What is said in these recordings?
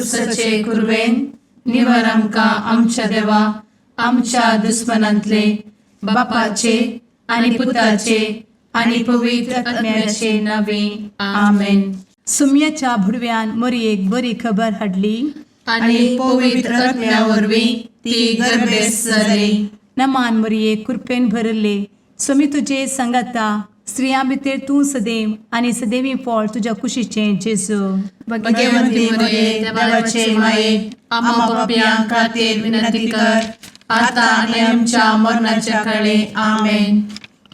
कुर्साचे कुरवेन निवर आमकां आमच्या देवा आमच्या दुस्मनांतले बापाचे आनी पुताचे आनी पवित्र आत्म्याचे नावे. आमेन. सुम्याच्या भुडव्यान मोरयेक बरी खबर हाडली. आनी पवित्र आत्म्या वरवीं ती गर्भेस्त जाली. नमान मोरये, कृपेन भरले, स्वामी तुजे सांगाता, स्त्रियां भितर तूं सदैव आनी सदैवी फळ तुज्या कुशीचें जेजू. भगवंती मरिये, देवाचे माये, आम्हा पापयां खातीर विनंती कर, आता आनी आमच्या मरणाच्या काळी. आमेन.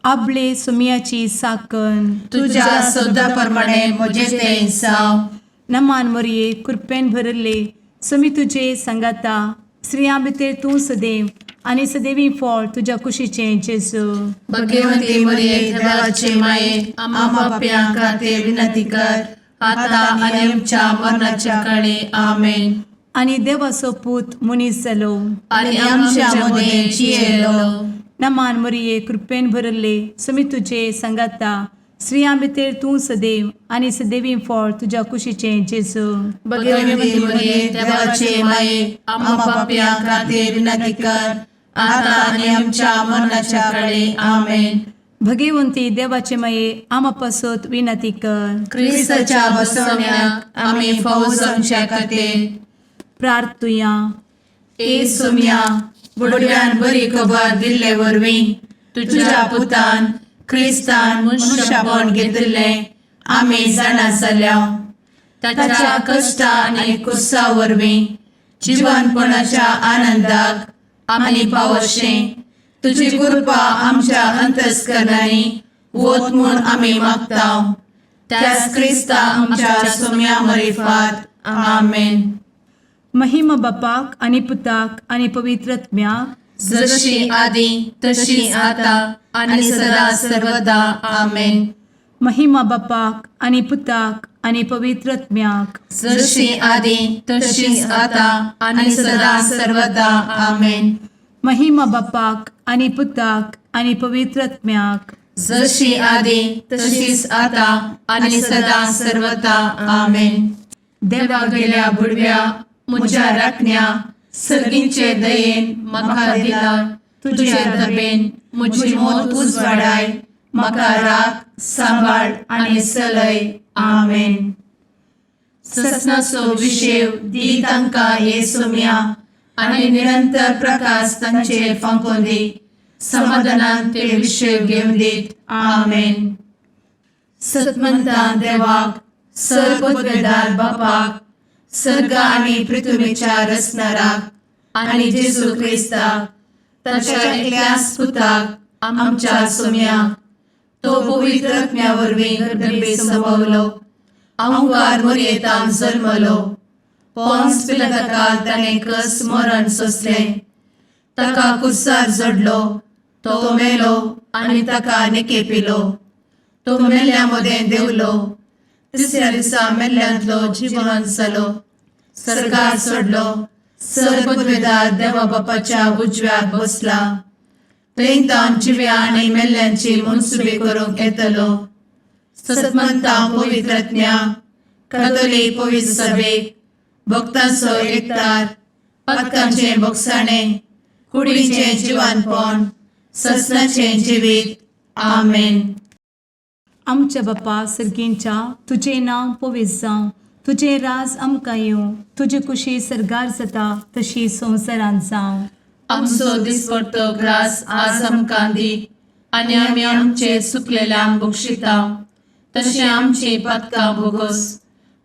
आबले सुम्याची साकन. तुझ्या शब्दा प्रमाणे म्हजे ते जावं. नमान मोरये, कृपेन भरले, स्वामी तुजे सांगाता, स्त्रियां भितर तूं सदैव आनी सदैवी फळ तुज्या कुशीचें जेजू. भगवंती मरिये, देवाचे माये, आम्हा पापयां खातीर विनंती कर, आता आनी आमच्या मरणाच्या काळी. आमेन. आनी देवाचो पूत मनीस जालो आनी आमच्या मदें जियेलो. नमान मोरये, कृपेन भरले, स्वामी तुजे सांगाता, स्त्रियां भितर तूं सदैव आनी सदैवी फळ तुज्या कुशीचें जेजू. भगवंती मरिये, देवाचे माये, आम्हा पापयां खातीर विनंती कर, आता आनी आमच्या मरणाच्या काळी. आमेन. भगवंती देवाचे माये, आमा पासत विनंती कर. क्रिस्ताच्या बसवण्याक आमी फावो जावच्या खातीर प्रार्थुया. ए सोम्या, बुडव्यान बरी खबर दिल्ले वरवीं तुझ्या पुतान क्रिस्तान मनुष्यपण घेतिल्लें आमी जाणा जाल्या. ताच्या कश्टा आनी कुर्सा वरवीं जिवनपणाच्या आनंदाक आमी पावशें तुजी कृपा आमच्या अंतस्करणांनी वत म्हूण आमी मागता, त्याच क्रिस्ता आमच्या सोम्या मरिफात. आमेन. महिमा बापाक आनी पुताक आनी पवित्र आत्म्याक. जशी आदी तशी आता आणि सदा सर्वदा. आमेन. महिमा बापाक आनी पुताक आनी पवित्र आत्म्याक. जशी आदी तशीच आता आणि सदा सर्वदा. आमेन. महिमा बापाक आनी पुताक आनी पवित्र आत्म्याक. जशी आदी तशीच आता आणि सदा सर्वदा. आमेन. देवा गेल्या बुडव्या म्हज्या राखण्या, सर्गींचे दयेन म्हाका दिला तुझे दबेन म्हजी मोत उजवाडाय, म्हाका राख, सांबाळ आनी चलय. आमेन. ससनाचो विशेव दी तांकां हे सोम्या आनी निरंतर प्रकाश तांचेर फांकोवन दी, समाधानान ते विशेव घेवन दीत. आमेन. सतमंतान देवाक, सर्वपदवेदार बापाक, सर्ग आनी पृथ्वीच्या रचणाराक आनी जेजू क्रिस्ताक ताच्या एकल्याच पुताक आमच्या सोम्याक, तो पवित्र आत्म्या वरवीं गर्भे संभवलो, अंकार मोरयेतान जल्मलो, पोन्स पिलाताकाल ताणें कस मरण सोंसलें, ताका कुर्सार जडलो, तो मेलो आनी ताका निकेपिलो, तो मेल्ल्या मदें देंवलो, तिसऱ्या दिसा मेल्ल्यांतलो जिवन जालो, सर्गार चडलो, सर्वपदवेदार देवा बापाच्या उजव्याक बसला, थंय तावन जिव्या आनी मेल्ल्यांची मनसुबी करूंक येतलो. सतमंता पवित्रज्ञा कथोलीक पवित्र सभेक, भक्तांचो एकतार, पातकांचें भोगसाणें, कुडीचें जिवानपण, ससनाचें जिवीत. आमेन. आमच्या बापा सर्गींच्या, तुजें नांव पवित्र जावं, तुजें राज आमकां येवं, तुजी कुशी सर्गार जाता तशी संवसारांत जावं. आमचो दिसपडतो ग्रास आज आमकां दी आनी आमी आमचे चुकलेल्यांक बक्षिता तशें आमची पातकां भोगोस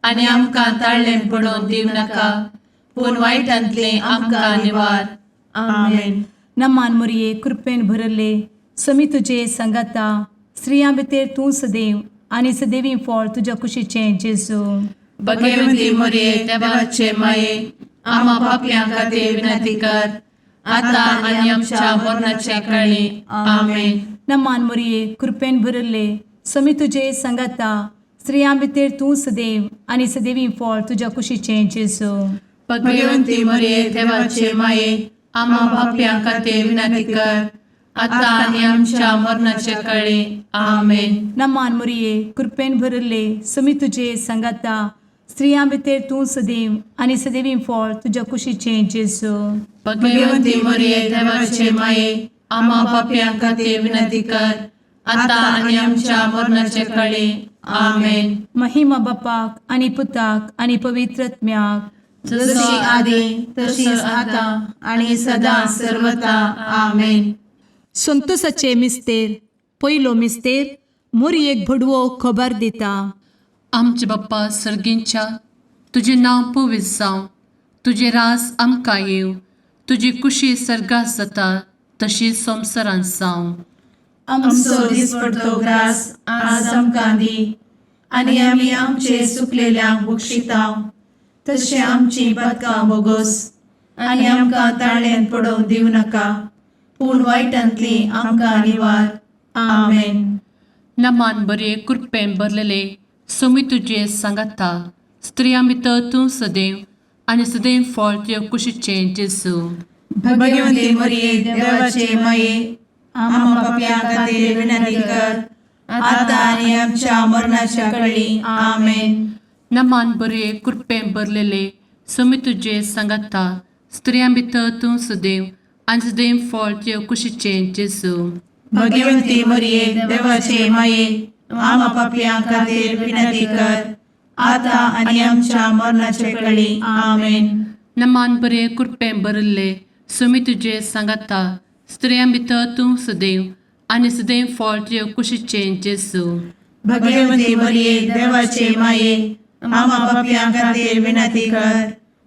आनी आमकां ताळ्ळें पडोवन दिवं नाका, पूण वायटांतलें आमकां निवार. आमेन. नमान मोरये, कृपेन भरले, समी तुजे सांगाता, स्त्रियां भितर तूं सदैव आनी सदैवी फळ तुज्या कुशीचें जेजू. भगवंती मोरये, देवाचे माये, आम्हा पापयां खातीर विनंती कर, आता आनी आमच्या मरणाच्या काळी. आमेन. नमान मोरये, कृपेन भरले, समी तुजे सांगाता, स्त्रियां भितर तूं सदैव आनी सदैवी फळ तुज्या कुशीचें जेजू. भगवंती मोरये, देवाचे माये, आम्हा पापयां खातीर विनंती कर, आता आनी आमच्या मरणाच्या काळी. आमेन. नमान मोरये, कृपेन भरले, समी तुजे सांगाता, स्त्रियां भितर तूं सदैव आनी सदैवी फळ तुज्या कुशीचें जेजू. भगवती मरिये, देवाचे माये, आम्हा पापयां खातीर विनंती कर, आता आनी आमच्या मरणाचे कळी. आमेन. महिमा बापाक आनी पुताक आनी पवित्र आत्म्याक. जशी आदी तशीच आता आणि सदा सर्वता. आमेन. संतोषाचे मिस्तेर. पयलो मिस्तेर, मोरयेक भडवो खबर दिता. आमचे बाप्पा सर्गींच्या, तुजें नांव पवित्र जावं, तुजें रास आमकां येवं, तुजी कुशी सर्गात जाता तशी संवसारांत जावं. आमचो दिसपडतो ग्रास आज आमकां दी आनी आमी आमचे सुकलेल्यांक बक्षितांव तशें आमची पदकां बोगोस आनी आमकां ताळ्यान पडोवंक दिवं नाका, पूण वायटांतली आमकां निवार. आमेन. नमान बरे, कृपेन भरलेले, सोमी तुजे सांगाता, स्त्रियां भितर तूं सदैव आनी सदैव फळ तुजे कुशीचें जेजू. भगवंती मरिये, देवाचे माये, आम्हा पापयां खातीर विनंती कर, आता आनी आमच्या मरणाच्या कळी. आमेन. नमान बरे, कृपेन भरलेले, सोमी तुजे सांगाता, स्त्रियां भितर तूं सदैव आनी सदैव फळ तुजे कुशीचें जेजू. भगवंती मरिये, देवाचे माये, आम्हा पापयां खातीर विनंती कर, आता आनी आमच्या मरणाचे कळी. आमेन. नमान बरे, कृपेन भरिल्ले, सोमी तुजे सांगाता, स्त्रियां भितर तूं सदैव आनी सदैव फळ तुजे कुशीचें जेजू. भगवंती मरिये, देवाचे माये, आम्हा पापयां खातीर विनंती कर,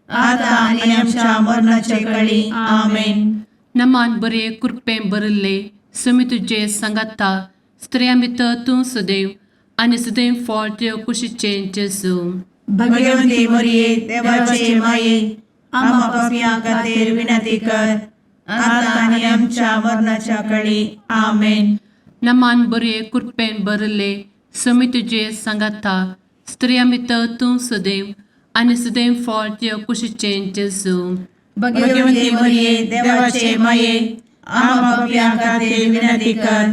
आता आनी आमच्या मरणाचे कळी. आमेन. नमान बरे, कृपेन भरिल्ले, सोमी तुजे सांगाता, स्त्रियां भितर तूं सदैव आनी सदैव फळ तुजे कुशीचें जेजू. भगवंती मरिये, देवाचे माये, आम्हा पापयां खातीर विनंती कर, आता आनी आमच्या मरणाच्या कळी. आमेन. नमान बरे, कृपेन भरिल्ले, सोमी तुजे सांगाता, स्त्रियां भितर तूं सदैव आनी सदैव फळ तुजे कुशीचें जेजू. भगवंती मरिये, देवाचे माये, आम्हा पापयां खातीर विनंती कर,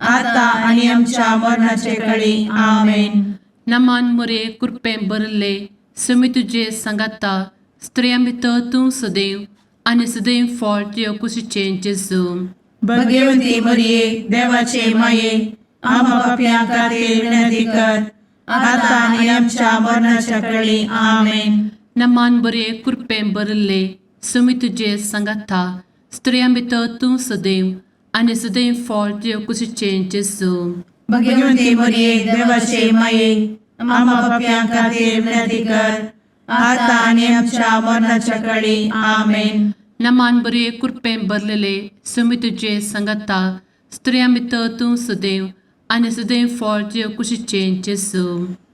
आता आनी आमच्या मरणाचे कळी. आमेन. नमान मोरे, कृपेन भरिल्ले, सोमी तुजे सांगाता, स्त्रियां भितर तूं सदैव आनी सदैव फळ तुजे कुशीचें जेजू. भगवंती मरिये, देवाचे माये, आम्हा पापयां खातीर विनंती कर, आता आनी आमच्या मरणाच्या कळी. आमेन. नमान बरे, कृपेन भरिल्ले, सोमी तुजे सांगाता, स्त्रियां भितर तूं सदैव आनी सदैव फळ तुजे कुशीचें जेजू. भगवंती मरिये, देवाचे माये, आम्हा पापयां खातीर विनंती कर, आता आनी आमच्या मरणाच्या कळी. आमेन. नमान बरे, कृपेन भरलेले, सोमी तुजे सांगाता, स्त्रियां भितर तूं सदैव आनी सदैव फळ तुजे कुशीचें जेजू.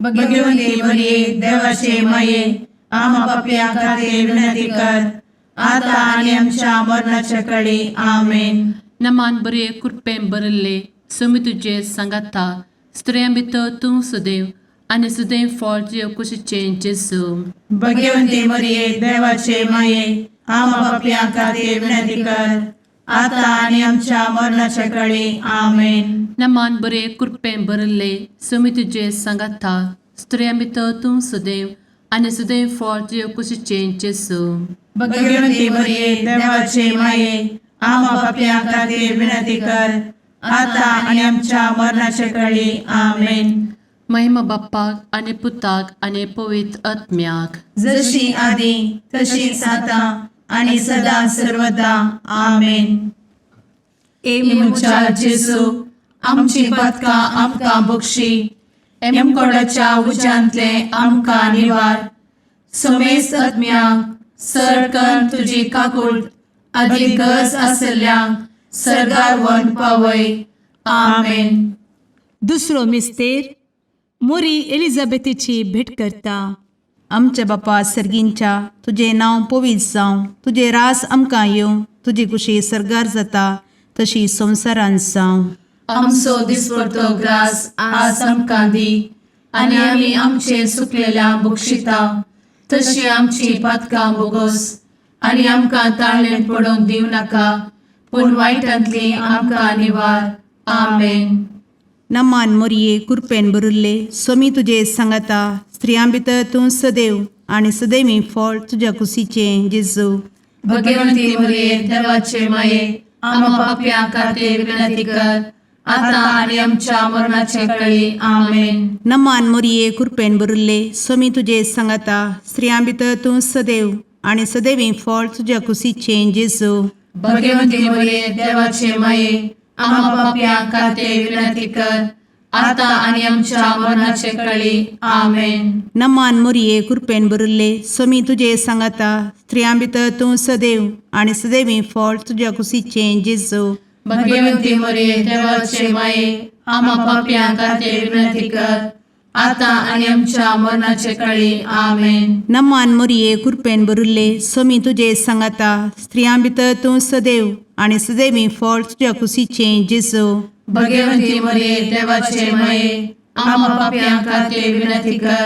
भगवंती मरिये, देवाचे माये, आम्हा पापयां खातीर विनंती कर, आता आनी आमच्या मरणाच्या कळी. आमेन. नमान बरे, कृपेन भरिल्ले, सोमी तुजे सांगाता, स्त्रियां भितर तूं सदैव आनी सदैव फळ तुजे कुशीचें जेजू. भगवंती मरिये, देवाचे माये, आम्हा पापयां खातीर विनंती कर, आता आनी आमच्या मरणाच्या कळी. आमेन. नमान बरे, कृपेन भरिल्ले, सोमी तुजे सांगाता, स्त्रियां भितर तूं सदैव आनी सदैव फळ तुजे कुशीचें जेजू. भगवंती मरिये, देवाचे माये, आम्हा पापयां खातीर विनंती कर, आता आनी आमच्या मरणाच्या कळी. आमेन. महिमा बाप्पाक आनी पुताक आनी पवित्र आत्म्याक. जशी आदी तशीच आता आणि सदा सर्वदा. आमेन. ए म्हज्या जेजू, आमची पदकां आमकां बक्षी, एमकोडाच्या उज्यांतले आमकां निवार, समेस्त आत्म्यांक सरकन तुजी काकूळ आदी गरज आसल्ल्यांक सर्गार वन पावय. आमेन. दुसरो मिस्तेर, मोरी एलिझाबेथीची भेट करता. आमच्या बापा सर्गींच्या, तुजें नांव पवित्र जावं, तुजें रास आमकां येवं, तुजी कुशी सर्गार जाता तशी संवसारांत जावं. आमचो दिसपडतो ग्रास आज आमकां दी आनी आमी आमचे सुकलेल्या बक्षिता तशी आमची पातकां बोगोस आनी आमकां ताळ्ळें पडोवंक दिवं नाका, पूण वायटांतली आमकां निवार. आमेन. नमान मोरये, कुरपेन भरिल्ले, स्वामी तुजे सांगाता, स्त्रियां भितर तूं सदैव आनी सदैवी फळ तुज्या कुशीचें जेजू. भगवंती मरिये देवाचे माये, आम्हा पापयां खातीर विनंती कर, आता आनी आमच्या मरणाचे कळी. आमेन. नमान मोरये, कृपेन भरिल्ले, स्वामी तुजे सांगाता. स्त्रियां भितर तूं सदैव आनी सदैवी फळ तुज्या कुशीचें जेजू. भगवंती मरिये देवाचे माये, आम्हा पापयां खातीर विनंती कर, आता आनी आमच्या मरणाचे कळी. आमेन. नमान मोरये, कृपेन भरिल्ले, स्वामी तुजे सांगाता. स्त्रियां भितर तूं सदैव आनी सदैवी फळ तुज्या कुशीचें जेजू. भगवंती मरिये देवाचे माये, आम्हा पापयां खातीर विनंती कर, आता आनी आमच्या मरणाचे कळी. आमेन. नमान मोरये, कृपेन भरिल्ले, स्वामी तुजे सांगाता. स्त्रियां भितर तूं सदैव आनी सदैवी फळ तुज्या कुशीचें जेजू. भगवंती मरिये देवाचे माये, आम्हा पापयां खातीर विनंती कर,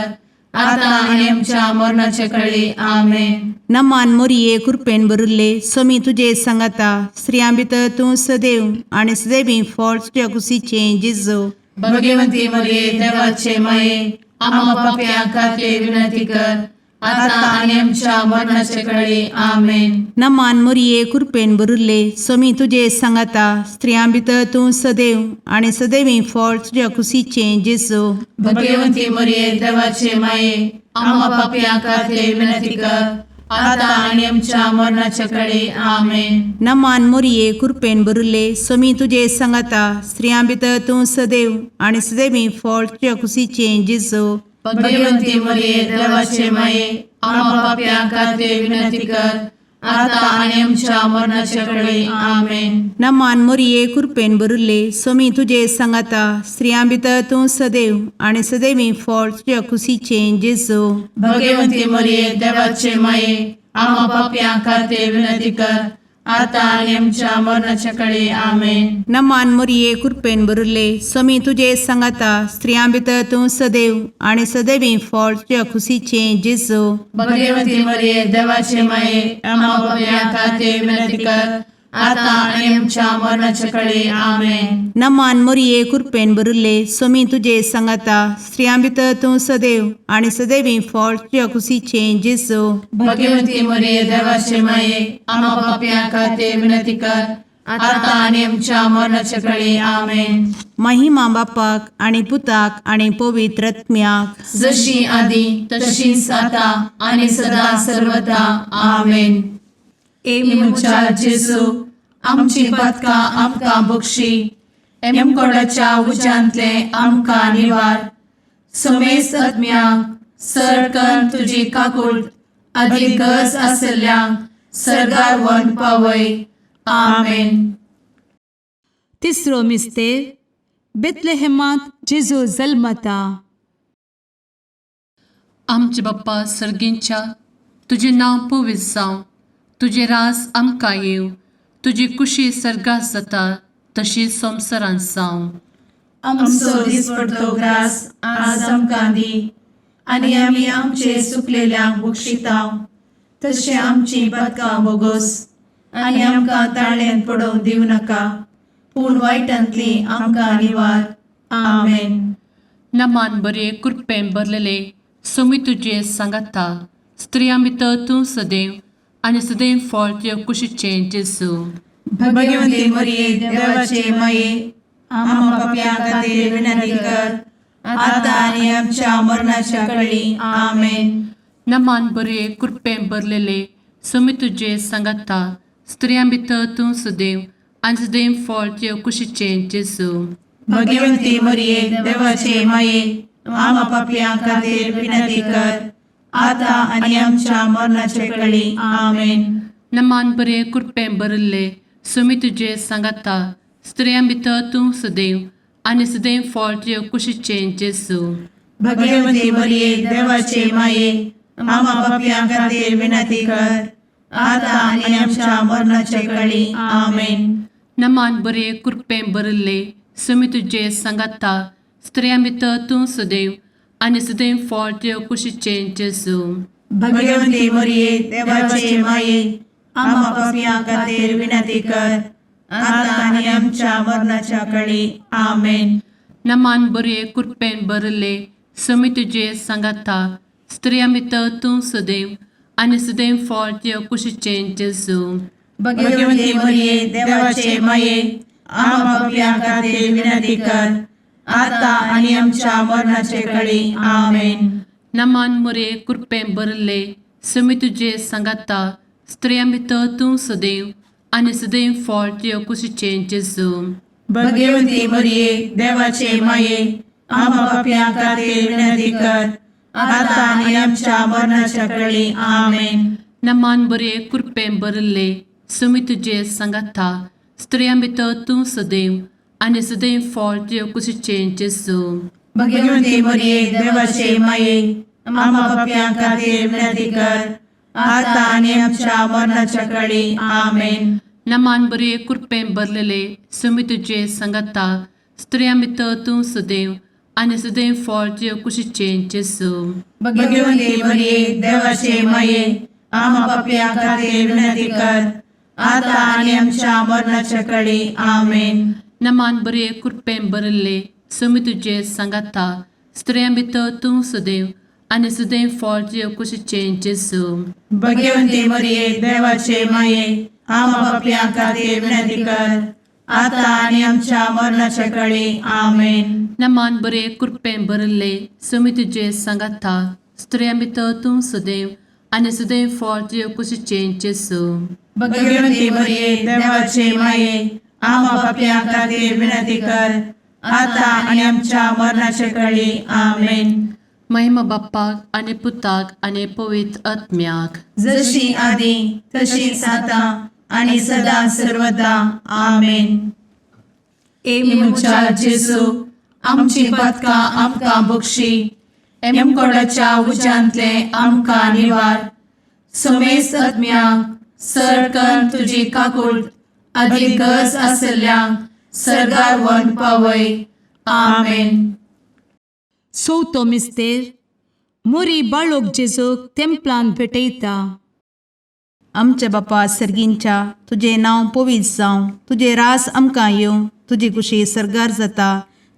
आता आनी आमच्या मरणाचे कळी. आमेन. नमान मोरये, कृपेन भरिल्ले, स्वामी तुजे सांगाता. स्त्रियां भितर तूं सदैव आनी सदैवी फळ तुज्या कुशीचें जेजू. भगवंती मरिये देवाचे माये, आम्हा पापयां खातीर विनंती कर, आता आनी आमच्या मरणाचे कळी. आमेन. नमान मोरये, कृपेन भरिल्ले, स्वामी तुजे सांगाता. स्त्रियां भितर तूं सदैव आनी सदैवी फळ तुज्या कुशीचें जेजू. भगवंती मरिये देवाचे माये, आम्हा पापयां खातीर विनंती कर, आता आनी आमच्या मरणाचे कळी. आमेन. नमान मोरये, कृपेन भरिल्ले, स्वामी तुजे सांगाता. स्त्रियां भितर तूं सदैव आनी सदैवी फळ तुज्या कुशीचें जेजू. भगवंती मरिये देवाचे माये, आम्हा पापयां खातीर विनंती कर, आता आनी आमच्या मरणाचे कळी. आमेन. नमान मोरये, कृपेन भरिल्ले, स्वामी तुजे सांगाता. स्त्रियां भितर तूं सदैव आनी सदैवी फळ तुज्या कुशीचें जेजू. भगवंती मरिये देवाचे माये, आम्हा पापयां खातीर विनंती कर, आता आनी आमच्या मरणाच्या कळी. आमेन. नमान मोरये, कृपेन भरिल्ले, स्वामी तुजे सांगाता. स्त्रियां भितर तूं सदैव आनी सदैवी फळ तुज्या कुशीचें जेजू. भगवंती मरिये देवाचे माये, आम्हा पापयां खातीर विनंती कर, आता आनी आमच्या मरणाच्या कळी. आमेन. नमान मोरये, कृपेन भरिल्ले, स्वामी तुजे सांगाता. स्त्रियां भितर तूं सदैव आनी सदैवी फळ तुज्या कुशीचें जेजू. भगवंती मरिये देवाचे माये, आम्हा पापयां खातीर विनंती कर, आता आनी आमच्या मरणाच्या कळी. आमेन. महिमा बापाक आनी पुताक आनी पवित्र आत्म्याक, जशी आदी तशीच आता आनी सदा सर्वदा. आमेन. ए म्हज्या जेजू, आमची पातकां आमकां बक्षी, एमकोडाच्या उज्यांतले आमकां निवार, समेस्त आत्म्यांक सरकन तुजी काकूट आदी गरज आसल्ल्यांक सर्गार व्हरून पावय. आमेन. तिसरो मिस्तेर, बेतलेहेमांत जेजू जल्मता. आमचे बाप्पा सर्गींच्या, तुजें नांव पवित्र जावं, तुजें राज आमकां येवं, तुजी कुशी सर्गात जाता तशी संवसारांत जावं. आमचो दिसपडतो ग्रास आज आमकां दी, आनी आमी आमचे सुकलेल्यांक बक्षितांव, तशें आमची पातकां बोगोस, आनी आमकां ताळ्यान पडोवंक दिवं नाका, पूण वायटांतली आमकां निवार. आमेन. नमान बरे, कृपेन भरलेले, सोमी तुजे सांगाता, स्त्रियां भितर तूं सदैव आनी सदैव फळ तुज्या कुशीचें जेजू. भगवंती मरिये देवाचे माये, आम्हा पापयां खातीर विनंती कर, आता आनी आमच्या मरणाच्या कळी. आमेन. नमान बरे, कृपेन भरलेले, सोमी तुजे सांगाता, स्त्रियां भितर तूं सदैव आनी सदैव फळ तुज्या कुशीचें जेजू. भगवंती मरिये देवाचे माये, आम्हा पापयां खातीर विनंती कर, आता आनी आमच्या मरणाच्या कळी. आमेन. नमान बरे, कृपेन भरिल्ले, सोमी तुजे सांगाता, स्त्रियां भितर तूं सदैव आनी सदैव फळ तुज्या कुशीचें जेजू. भगवंती मरिये देवाचे माये, आम्हा पापयां खातीर विनंती कर, आता आनी आमच्या मरणाच्या कळी. आमेन. नमान बरे, कृपेन भरिल्ले, सोमी तुजे सांगाता, स्त्रियां भितर तूं सदैव आनी सदैव फळ तुज्या कुशीचें जेजू. भगवंती मरिये देवाचे माये, आम्हा पापयां खातीर विनंती कर, आता आनी आमच्या मरणाच्या कळी. आमेन. नमान बरे, कृपेन भरिल्ले, समी तुजे सांगाता स्त्रियां भितर तूं सदैव आनी सदैव फळ तुज्या कुशीचें जेजू. भगवती मरिये, देवाचे माये, आम्हा पापयां खातीर विनंती कर, आता आनी आमच्या मरणाचे कळी. आमेन. नमान मुरे कृपें भरले, समी तुजे सांगाता स्त्रियां भितर तूं सदैव आनी सदैव फळ तुज्या कुशीचें जेजू. भगवती मरिये, देवाचे माये, आम्हा पापयां खातीर विनंती कर, आता आनी आमच्या मरणाच्या कळी. आमेन. नमान बरे कृपें भरले, समी तुजे सांगाता स्त्रियां भितर तूं सदैव आनी सदैव फळ तुज्या कुशीचें जेजू. भगवती मरिये, देवाचे माये, आम्हा पापयां खातीर विनंती कर, आता आनी आमच्या मरणाच्या कळी. आमेन. नमान बरे कृपें भरलेले, समी तुजे सांगाता स्त्रियां भितर तूं सदैव आनी सदैव फळ तुज्या कुशीचें जेजू. भगवती मरिये, देवाचे माये, आम्हा पापयां खातीर विनंती कर, आता आनी आमच्या मरणाच्या कळी. आमेन. नमान बरे कृपें भरले, समी तुजे सांगाता स्त्रियां भितर तूं सदैव आनी सदैव फळ तुज्या कुशीचें जेजू. भगवती मरिये, देवाचे माये, आम्हा पापयां खातीर विनंती कर, आता आनी आमच्या मरणाच्या कळी. आमेन. नमान बरे कृपें भरले, समी तुजे सांगाता स्त्रियां भितर तूं सदैव आनी सदैव फळ तुज्या कुशीचें जेजू. भगवती मरिये, देवाचे माये, आम्हा पापयां खातीर विनंती कर, आता आनी आमच्या मरणाच्या कळी. आमेन. महिमा बाप्पाक आनी पुताक आनी पवित्र आत्म्याक, जशी आदी तशीच आता आणि सदा सर्वदा. आमेन. ए म्हज्या जेजू, आमची पातकां आमकां बक्षी, एमकोडाच्या उज्यांतले आमकां निवार, समेस्त आत्म्यांक सरकन तुजी काकूळ आदी गरज आसल्ल्यांक सर्गार व्हरून पावय. आमेन. चवथो मिस्तेर. मोरी बाळोक जेजूक तेंपलान भेटयता. आमच्या बापा सर्गींच्या, तुजें नांव पवित्र जावं, तुजें रास आमकां येवं, तुजी कुशी सर्गार जाता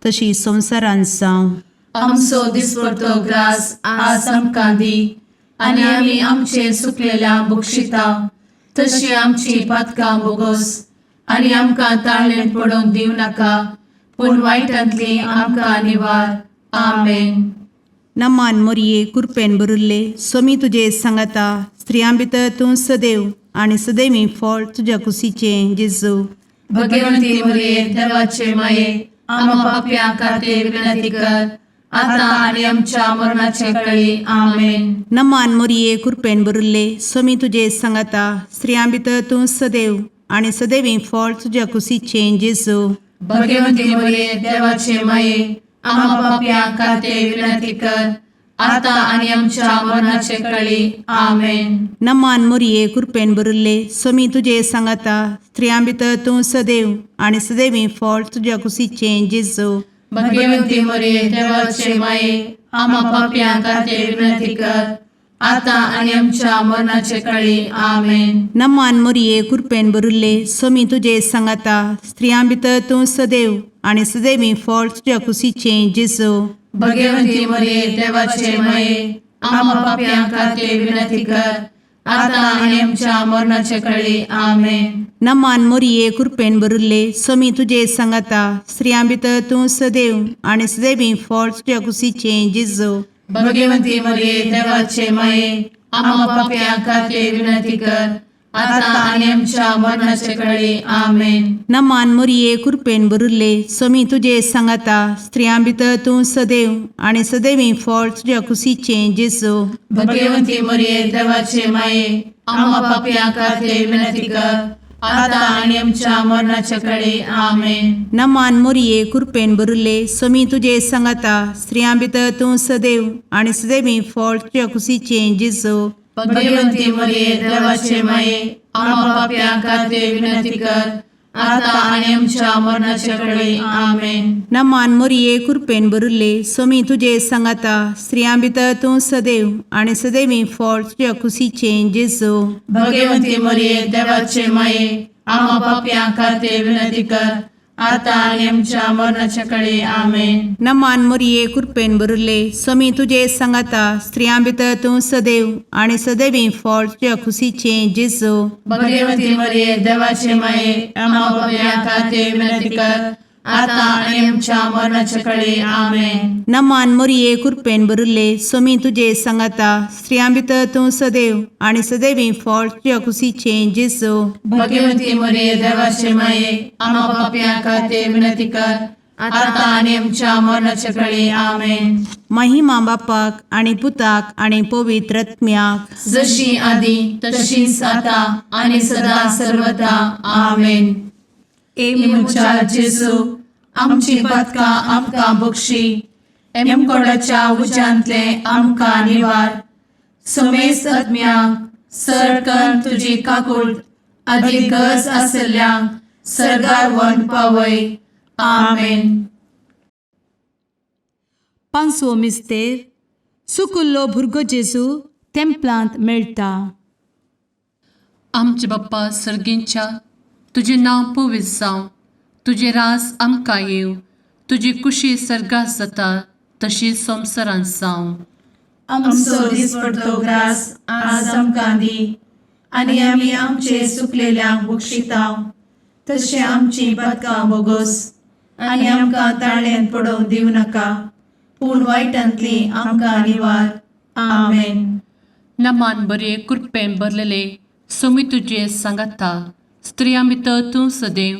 तशी संवसारांत जावं. आमचो दिसपडतो ग्रास आज आमकां दी आनी आमी आमचे सुकलेल्या बक्षिता तशी आमची पातकां बोगोस आनी आमकां ताळणेंत पडोवंक दिवं नाका, पूण वायटांतली आमकां निवार. आमेन. नमान मोरये, कुरपेन भरिल्ले, सोमी तुजे सांगाता, स्त्रियां भितर तूं सदैव आनी सदैवी फळ तुज्या कुशीचें जेजू. भगवंती मरिये, देवाचे माये, आम्हा पापयां खातीर विनंती कर, आता आनी आमच्या मरणाचे कळी. आमेन. नमान मोरये, कुरपेन भरिल्ले, सोमी तुजे सांगाता, स्त्रियां भितर तूं सदैव आनी सदैवी फळ तुज्या कुशीचें जेजू. भगवंती मरिये, देवाचे माये, आम्हा पापयां खातीर विनंती कर, आता आनी आमच्या मरणाचे कळी. आमेन. नमान मोरये, कुरपेन भरिल्ले, सोमी तुजे सांगाता, स्त्रियां भितर तूं सदैव आनी सदैवी फळ तुज्या कुशीचें जेजू. भगवंती मरिये, देवाचे माये, आम्हा पापयां खातीर विनंती कर, आता आनी आमच्या मरणाचे कळी. आमेन. नमान मोरये, कुरपेन भरिल्ले, सोमी तुजे सांगाता, स्त्रियां भितर तूं सदैव आनी सदैवी फळ तुज्या कुशीचें जेजू. भगवंती मरिये, देवाचे माये, आम्हा पापयां खातीर विनंती कर, आता आनी आमच्या मरणाचे कळी. आमेन. नमान मोरये, कुरपेन भरिल्ले, सोमी तुजे सांगाता, स्त्रियां भितर तूं सदैव आनी सदैवी फळ तुज्या कुशीचें जेजू. भगवंती मरिये, देवाचे माये, आम्हा पापयां खातीर विनंती कर, आता आनी आमच्या मरणाचे कळी. आमेन. नमान मोरये, कुरपेन भरिल्ले, सोमी तुजे सांगाता, स्त्रियां भितर तूं सदैव आनी सदैवी फळ तुज्या कुशीचें जेजू. भगवंती मरिये, देवाचे माये, आम्हा पापयां खातीर विनंती कर, आता आनी आमच्या मरणाचे कळी. आमेन. नमान मोरये, कुरपेन भरिल्ले, सोमी तुजे सांगाता, स्त्रियां भितर तूं सदैव आनी सदैवी फळ तुज्या कुशीचें जेजू. भगवंती मरिये, देवाचे माये, आम्हा पापयां खातीर विनंती कर, आता आनी आमच्या मरणाचे कळी. आमेन. नमान मोरये, कुरपेन भरिल्ले, सोमी तुजे सांगाता, स्त्रियां भितर तूं सदैव आनी सदैवी फळ तुज्या कुशीचें जेजू. भगवंती मरिये, देवाचे माये, आम्हा पापयां खातीर विनंती कर, आतां आनी आमच्या मरणाच्या कडे आमेन. नमान मोरये कृपेन भरिल्ले, स्वामी तुजे सांगाता, स्त्रियां भितर तूं सदैव आनी सदैवी फळ तुज्या खुशीचें जेजू. भगवती मरिये, देवाचे माये, आम्हा पापयां खातीर विनंती कर, आतां आनी आमच्या मरणाच्या कडे आमेन. नमान मोरये कृपेन भरिल्ले, स्वामी तुजे सांगाता, स्त्रियां भितर तूं सदैव आनी सदैवी फळ तुज्या खुशीचें जेजू. भगवती मरिये, देवाचे माये, आम्हा पापयां खातीर विनंती कर, आतां आनी आमच्या मरणाच्या कडे आमेन. महिमा बापाक आनी पुताक आनी पवित्र आत्म्याक. जशी आदी तशीच आता आणि सदा सर्वदा आमेन. ए म्हज्या जेजू, आमची पातकां आमकां बक्षी, एमकोडाच्या उज्यांतले आमकां निवार, समेस्त आत्म्यांक सरकन तुजी काकूळ आदी गरज आसल्ल्यांक सरगार वन पावय. आमेन. पांचवो मिस्तेर, सुकुल्लो भुरगो जेजू तेंपलांत मेळटा. आमचे बाप्पा सर्गींच्या, तुजें नांव पवित्र जावं, तुजें रास आमकां येवं, तुजी कुशी सर्गात जाता तशी संवसारांत जावं. आमचो दिसपडतो ग्रास आज आमकां दी, आनी आमी आमचे सुकलेल्यांक बक्षितांव, तशें आमची पातकां बोगोस, आनी आमकां ताळ्यान पडोवंक दिवं नाका, पूण वायटांतली आमकां निवार. आमेन. नमान बरे कृपेन भरलेले, सोमी तुजे सांगाता, स्त्रियां भितर तूं सदैव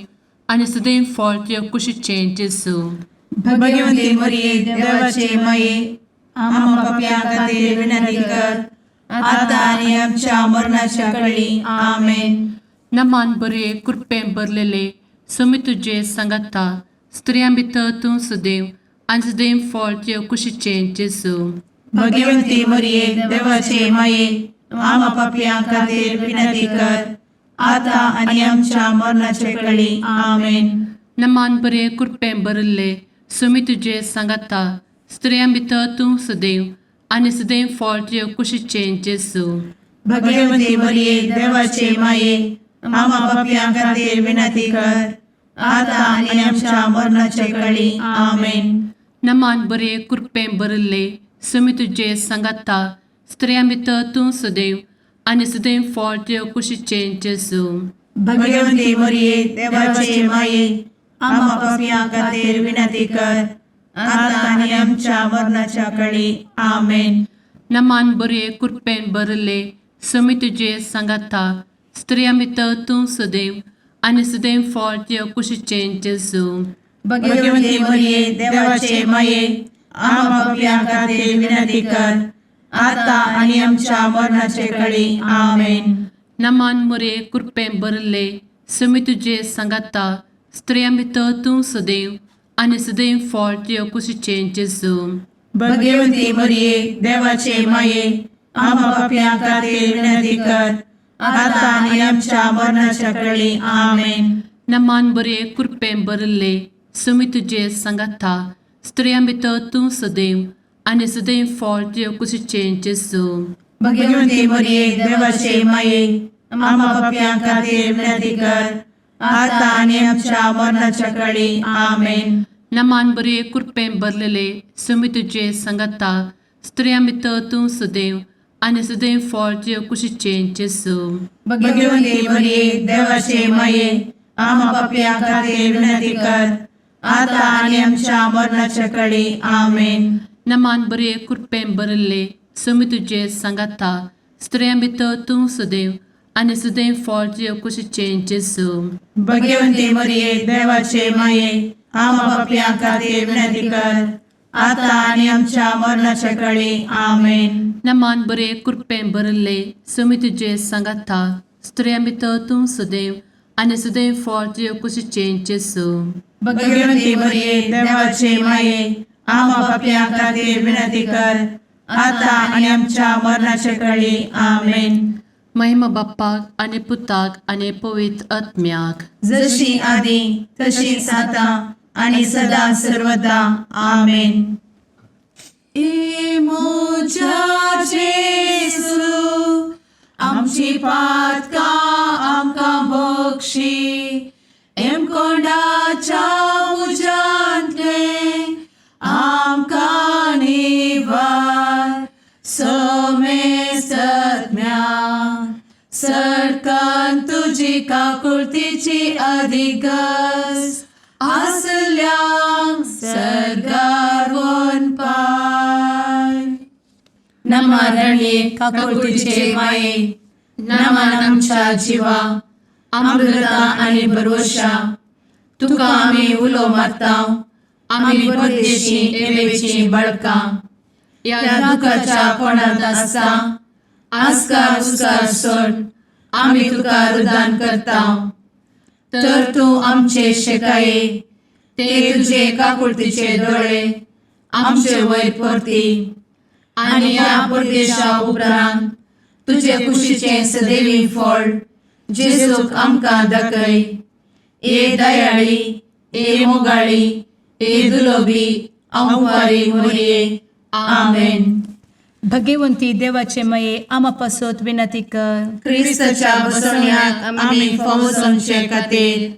आनी सदैव फळ तुज्या कुशीचें जेजू. भगवती मरिये, देवाचे माये, आम्हा पापयां खातीर विनंती कर, आतां आनी आमच्या मरणाच्या कळी. आमेन. नमान बरे कृपेन भरलेले, सोमी तुजे सांगाता, स्त्रियां भितर तूं सदैव आनी सदैव फळ तुज्या कुशीचें जेजू. भगवती मरिये, देवाचे माये, आम्हा पापयां खातीर विनंती कर, आतां आनी आमच्या मरणाचे कळी. आमेन. नमान बरे कृपेन भरिल्ले, सुमी तुजे सांगाता, स्त्रियां भितर तूं सदैव आनी सदैव फळ तुज्या कुशीचें जेजू. भगवती मरिये, देवाचे माये, आम्हा पापयां खातीर विनंती कर, आतां आनी आमच्या मरणाचे कळी. आमेन. नमान बरे कृपेन भरिल्ले, सुमी तुजे सांगाता, स्त्रियां भितर तूं सदैव आनी सदैव फळ तुज्या कुशीचें जेजू. भगवती मरिये, देवाचे माये, आम्हा पापयां खातीर विनंती कर, आतां आनी आमच्या मरणाच्या कळी. आमेन. नमान बरे कृपेन भरिल्ले, सुमी तुजे सांगाता, स्त्रियां भितर तूं सदैव आनी सदैव फळ तुज्या कुशीचें जेजू. भगवती मरिये, देवाचे माये, आम्हा पापयां खातीर विनंती कर, आतां आनी आमच्या मरणाचे कळी. आमेन. नमान मोरे कृपेन भरिल्ले, सुमी तुजे सांगाता, स्त्रियां भितर तूं सदैव आनी सदैव फळ तुज्या कुशीचें जेजू. भगवती मरिये, देवाचे माये, आम्हा पापयां खातीर विनंती कर, आतां आनी आमच्या मरणाच्या कळी. आमेन. नमान बरे कृपेन भरिल्ले, सुमी तुजे सांगाता, स्त्रियां भितर तूं सदैव आनी सदैव फळ तुज्या कुशीचें जेजू. भगवती मरिये, देवाचे माये, आम्हा पापयां खातीर विनंती कर, आतां आनी आमच्या मरणाच्या कळी. आमेन. नमान बरे कृपेन भरलेले, सुमी तुजे सांगाता, स्त्रियां भितर तूं सदैव आनी सदैव फळ तुज्या कुशीचें जेजू. भगवती मरिये, देवाचे माये, आम्हा पापयां खातीर विनंती कर, आतां आनी आमच्या मरणाच्या कळी. आमेन. नमान बरे कृपेन भरिल्ले, सुमी तुजे सांगाता, स्त्रियां भितर तूं सदैव आनी सदैव फळ तुज्या कुशीचें जेजू. भगवती मरिये, देवाचे माये, आम्हा पापयां खातीर विनंती कर, आतां आनी आमच्या मरणाच्या कळी. आमेन. नमान बरे कृपेन भरिल्ले, सुमी तुजे सांगाता, स्त्रियां भितर तूं सदैव आनी सदैव फळ तुज्या कुशीचें जेजू. भगवती मरिये, देवाचे माये, आम्हा पापयां खातीर विनंती कर, आतां आनी आमच्या मरणाच्या कळी. आमेन. महिमा बाप्पाक आनी पुताक आनी पवित्र आत्म्याक. जशी आदी तशीच आतां आणि सदा सर्वदा. आमेन. ए म्हज्या जेजू, आमची पातकां आमकां बक्षी, एमकोंडाच्या तुजी काकुळतीची अधिक गरज आसल्यांक सर्गार वनपाय. नमा रणये काकुळतीचे माये, नमन आमच्या जिवा, अमृता आनी भरवशा, तुका आमी उलो मारता, आमी परदेशी एवेची बळकां ह्या दुखाच्या कोणांत आसता आस्कार उस्कार सोड आमी तुका रुदान करता, तर तूं आमचे शेकाये ते तुजे काकुळतीचे दोळे आमचे वयर परती आनी ह्या परदेशा उपरांत तुजे कुशीचें सदैवी फळ जेजूक आमकां दाखय. ए दयाळी, ए मोगाळी, ए दुलोबी अंवारी मोरये, आमेन. भगवंती देवाचे मये आमा पासत विनंती कर. क्रिस्ताच्या बसवण्याक आमी फावो जावचे खातीर.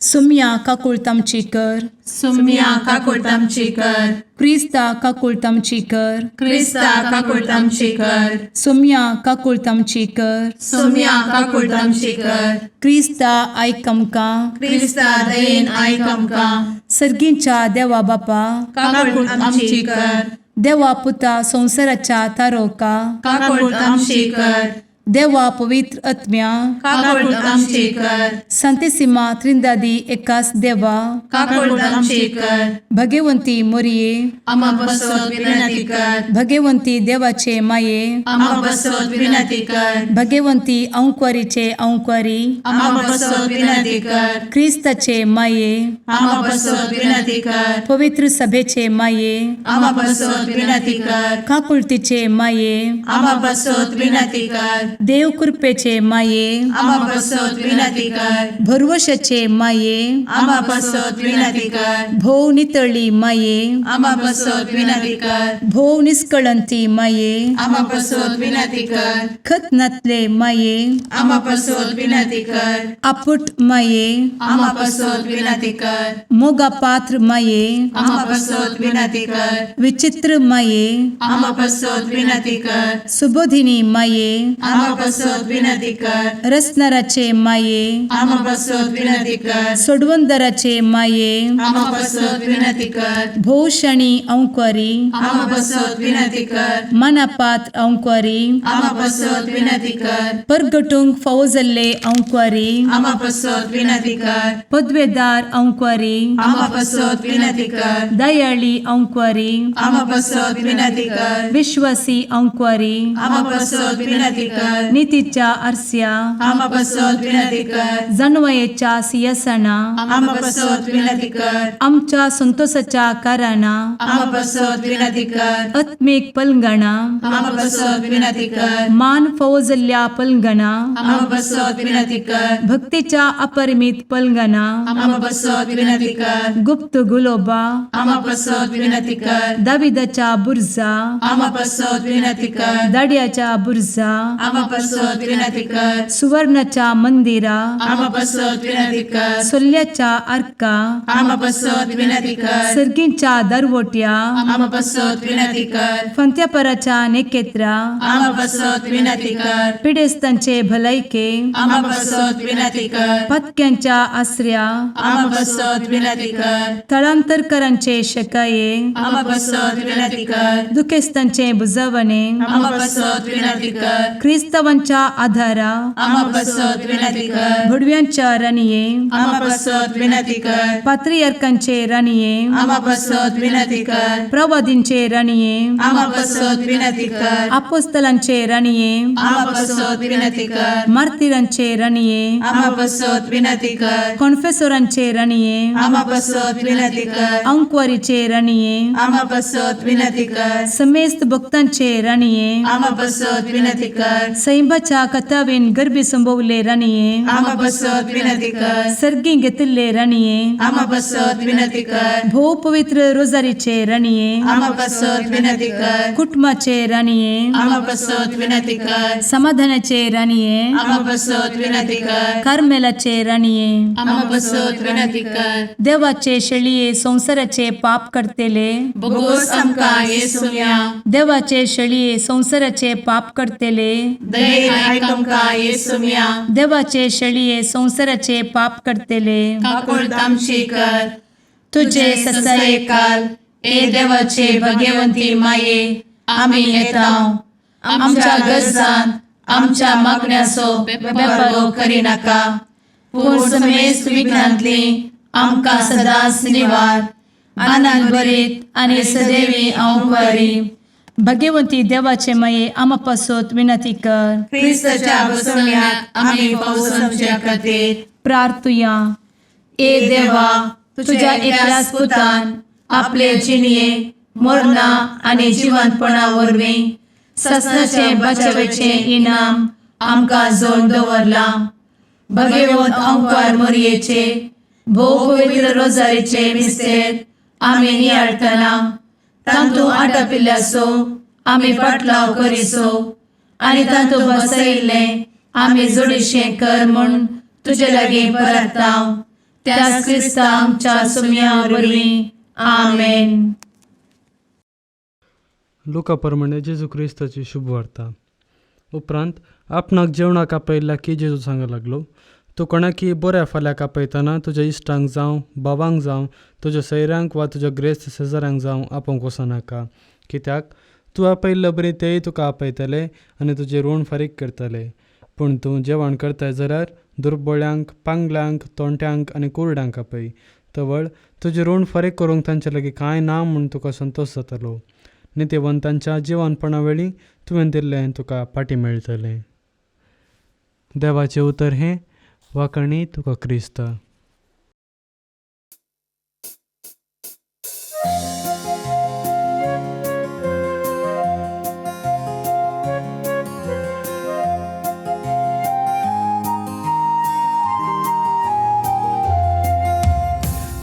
सुम्या काकुळत आमची कर. सुम्या काकुळट आमची कर. क्रिस्ता काकुळत आमची कर. क्रिस्ता काकुळट आमची कर. सुम्या काकुळत आमची कर. सुम्या काकुळट आमची कर. क्रिस्ता आयक आमकां. क्रिस्ता दयेन आयक आमकां. सर्गींच्या देवा बापा, काकुळट आमची कर. देवा पुता संवसाराच्या तारोका, काकुळट आमची कर. देवा पवित्र आत्म्या, काकुळट आमची कर. संतेसिमा त्रिंदादी एकास देवा, काकुळट आमची कर. भगवंती मोरये, आमा बसत विनंती कर. भगवंती देवाचे माये, आमा बसत विनंती कर. भगवंती अंक्वारीचे अंक्वारी, आमा बसत विनंती कर. क्रिस्ताचे माये, आमा बसत विनंती कर. पवित्र सभेचे माये, आमा बसत विनंती कर. काकुळतीचे माये, आमा बसत विनंती कर. देव कृपेचे माये, आमा बसत विनंती कर. भरवशाचे माये, आमा बसत विनंती कर. भोव नितळी माये, आमा बसत विनंती कर. भोव निस्कळंती माये, आमा बसत विनंती कर. खत नातले माये, आमा बसत विनंती कर. आपुट माये, आमा बसत विनंती कर. मोगा पात्र माये, आमा बसत विनंती कर. विचित्र माये, आमा बसत विनंती कर. सुबोधिनी माये, आमा बसत विनंती कर. रसनाराचे माये, आमा बसत विनंती कर. सोडवंदराचे माये, आमा बसत विनंती कर. भोवशणी अंक्वारी, आमा बसत विनंती कर. मनापात्र अंक्वारी, आमा बसत विनंती कर. परगटूंक फावो जाल्ले अंक्वारी, आमा बसत विनंती कर. पदवेदार अंक्वारी, आमा बसत विनंती कर. दयाळी अंक्वारी, आमा बसत विनंती कर. विश्वासी अंक्वारी, आमा बसत विनंती कर. नितीच्या आरस्या, आमा बसत विनंती कर. जानवयेच्या सियासना, आमा बसत विनंती कर. आमच्या संतोषाच्या कारणां, आमा बसत विनंती कर. आत्मीक पलंगणा, आमा बसत विनंती कर. मान फावो जाल्ल्या पलंगणा, आमा बसत विनंती कर. भक्तीच्या अपरिमित पलंगणा, आमा बसत विनंती कर. गुप्त गुलोबा, आमा बसत विनंती कर. दाविदाच्या बुर्जा, आमा बसत विनंती कर. दाड्याच्या बुर्जा, आमा बसत विनंती कर. सुवर्णाच्या मंदिरा, आमा बसत विनंती कर. सोल्ल्याच्या आर्का, आमा बसत विनंती कर. सर्गींच्या दरवट्या, आमा बसत विनंती कर. फंत्यापराच्या नेकेत्रा, आमा बसत विनंती कर. पिडेस्तांचे भलायके, आमा बसत विनंती कर. पत्क्यांच्या आसऱ्या, आमा बसत विनंती कर. थळांतरकरांचे शकाये, आमा बसत विनंती कर. दुखेस्तांचे बुजवणे, आमा बसत विनंती कर. क्रिस्तावांच्या आधारा, आमा बसत विनंती कर. भुडव्यांच्या राणये, आमा बसत विनंती कर. पात्रियार्कांचे राणये, आमा बसत विनंती कर. प्रवादींचे राणये, आमा बसत विनंती कर. आपोस्तलांचे राणये, आमा बसत विनंती कर. मार्तिरांचे राणये, आमा बसत विनंती कर. कॉन्फेसोरांचे राणये, आमा बसत विनंती कर. अंक्वारीचे राणये, आमा बसत विनंती कर. समेस्त भक्तांचे राणये, आमा बसत विनंती कर. सैंबाच्या कथावेन गर्भी संभवले राणये, आमा बसत विनंती कर. सर्गी घेतिल्ले राणये, आमा बसत विनंती कर. भोव पवित्र रोजारीचे राणये, आमा बसत विनंती कर. कुटुंबाचे राणये, आमा बसत विनंती कर. समाधानाचे राणये, आमा बसत विनंती कर. कार्मेलाचे राणये, आमा बसत विनंती कर. देवाचे शेळये संवसाराचे पाप करतेले, बोगोस आमकां येसुया. देवाचे शेळये संवसाराचे पाप करतेले, दयेन आयक आमकां येसुम्या. देवाचे शेळये संवसाराचे पाप करतले, काकुळट आमची कर. तुझे तुझे ससाये ससायकाल ए देवाचे भगवंती माये, आमी येता आमच्या गरजांत आमच्या मागण्याचो बेपर्वो करिनाका, पूण समेस्त विघ्नांतली आमकां सदांच निवार. आनंद भरीत आनी सदैवी अंवकारी भगवंती देवाचे माये, आमा पासत विनंती कर. क्रिस्ताच्या बसवण्याक आमी पावसाच्या खातीर प्रार्थुया. ए देवा, तुझ्या एकल्याच पुतान आपले जिणये मरणा आनी जिवंतपणा वरवीं ससनाचे बचावेचें इनाम आमकां जोड दवरलां. भगवंत अंकार मोरयेचे भोव पवित्र रोजारीचे मिस्तेर आमी नियाळटना तांतू आटापिल्ल्याचो आमी पाटलाव करिसो आनी तांतू बसयिल्लें आमी जोडीशें कर म्हूण तुजे लागीं परताव, त्याच क्रिस्ता आमच्या सुम्या वरवीं. आमेन. लुका प्रमाणे जेजू क्रिस्ताची शुभ वार्ता. उपरांत आपणाक जेवणाक आपयल्या की जेजू सांगूंक लागलो, तूं कोणाकी बऱ्या फाल्याक आपयतना तुज्या इश्टांक जावं, भावांक जावं, तुज्या सैऱ्यांक वा तुज्या ग्रेस्त शेजाऱ्यांक जावं आपोवंक वचनाका, कित्याक तूं आपयल्ले बरी तेय तुका आपयतले आनी तुजें ऋण फारीक करतले. पूण तूं जेवण करताय जाल्यार दुर्बळ्यांक, पांगल्यांक, तोंट्यांक आनी कुरड्यांक आपय. तवळ तुजें ऋण फारीक करूंक तांचे लागीं कांय ना म्हूण तुका संतोश जातलो. नितीवंतांच्या जिवनपणा वेळी तुवें दिल्लें तुका फाटीं मेळटलें. देवाचें उतर हें. वाकणी तुका क्रिस्ता.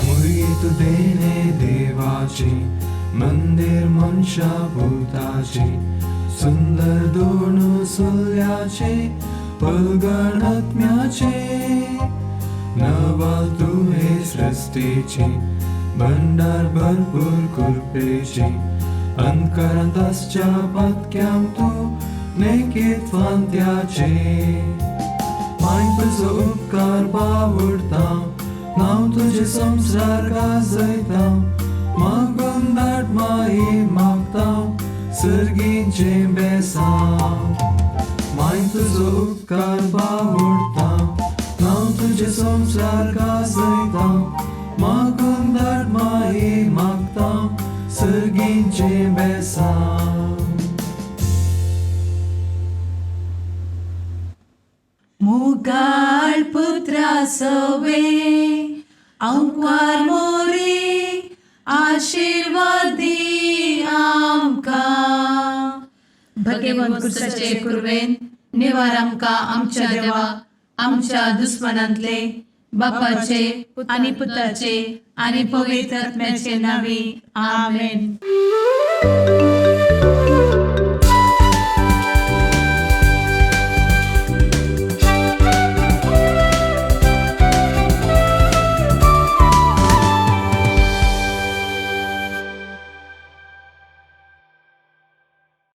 मुर्गी तू देणे देवाची, मंदिर मनशा भूताची, सुंदर दोन सुल्याचे, पलगण आत्म्याचे. नवाल तू हे सृष्टीची, भंडार भरपूर कृपेची, अंतकरांत आसच्या पातक्यांक तूं नेकीत फांत्याचे. माय तुजो उपकार बावडता, नांव तुजें संवसार गाजयता, मागून धाड माई मागता सर्गीचें बेसांव. माय तुजो उपकार बावडता, नांव तुजें संवसार गाजयता, मागून धाड माई मागता सर्गीचें बेसांव. मुगाळ पुत्रा सवे अंकार मोरी, आशिर्वादी आमकां. भगवंत भगवंत कुर्वेन निवार आमकां आमच्या देवा, आमच्या दुस्मनांतले, बापाचे आनी पुताचे आनी पवित्र आत्म्याचे नावी. आमेन. Thank